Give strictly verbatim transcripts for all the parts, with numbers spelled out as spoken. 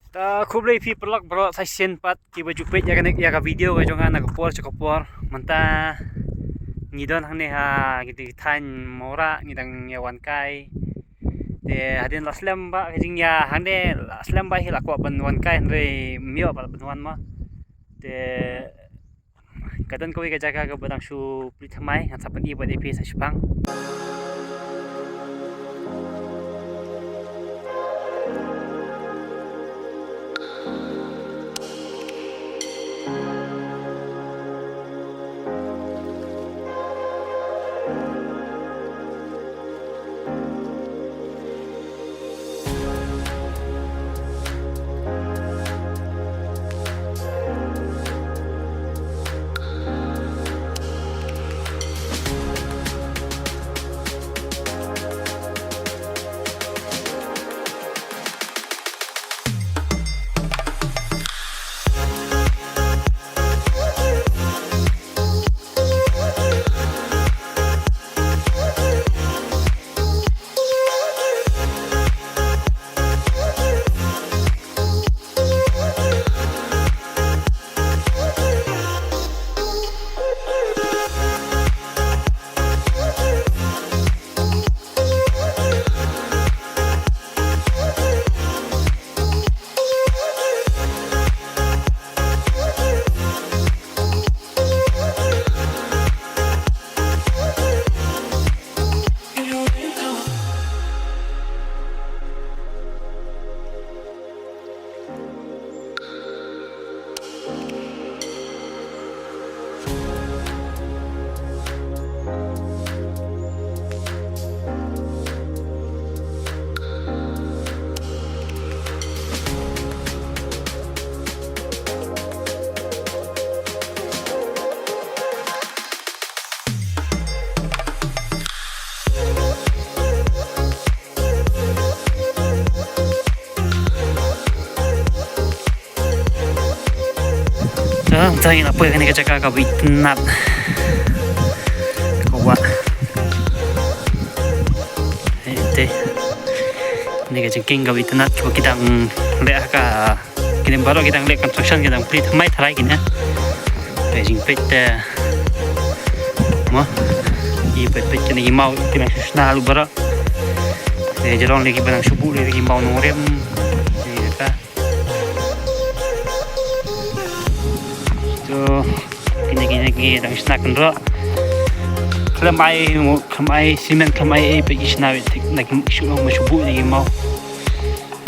Ta khublei phi paralok baroh sa shisien pat kiba ju peit ïa kane, ïa ka video ka jong nga na ka por sha ka por. Mynta ngi don hangne ha ki thaiñ Mawrah, ngi dang ïa wan kai. Te hadien la slem bha ka jingïa hangne, la slem bha hi, la kwah ban wan kai hynrei ym ïoh pat ban wan mo. Te ka don kawei ka jaka kaba dang shu plie thymmai, ngan sa pyni bad ïa phi sa shiphang. Tang tang ina poi kane ka jaka kaba itynnat. Ka wah. Eh, te. Kane ka jingkieng kaba itynnat kaba ki dang leh ka, kine baroh ki dang leh construction, ki dang plie thymmai tharai kine. Te jingpeit te. Mo. I peit peit kine ki maw ki dang shu shna lut baroh. Te jrong lei kiba dang shu buh lei ki maw nongrim. Te ka. To, kine, kine, kine dang shna kynroh. Khlem ai mo, khlem ai cement, khlem ai ei, peit ki shna beit thik na ki shu long ma shu buh ïa ki maw.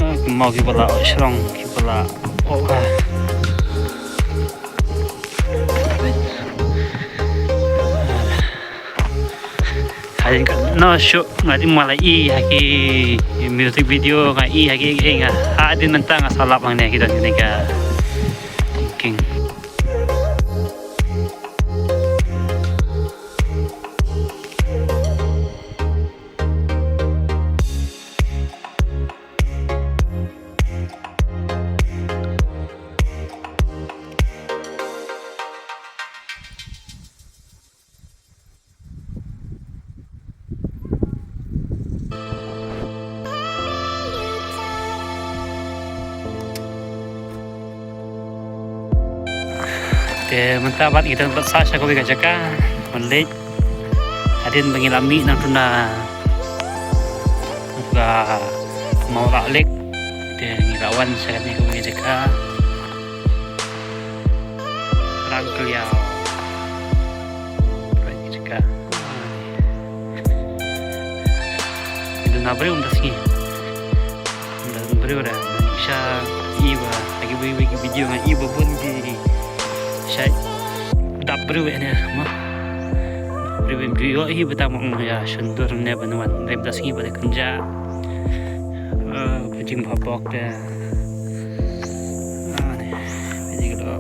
Ah, ki maw kiba la oh shrong, kiba la oh, ah. Hadien katno shuh nga dang ma la i ha ki music video, nga i ha ki, eh, nga hadien mynta nga sa lap hangne ki don kane ka king. Te mynta pat ngi dang pat sah sha kawei ka jaka ban leit. Hadien ba ngi la mih nangtu na ka Mawrah Lake. Te ngi la wan sha kane kawei ka jaka. Rang Kliaw. Kawei ka jaka. Ngi duna briew mynta sngi. Ngi duna briew da. Sha i ba lagi briew ki video nga i ba bun ki sha dap briew ne mo. Briew briew i ba ta mo ya shon dur ne ban wan. Rem da sngi ba da kynja. Ah, pajing ba bok da. Ah, ne. Pajing lo.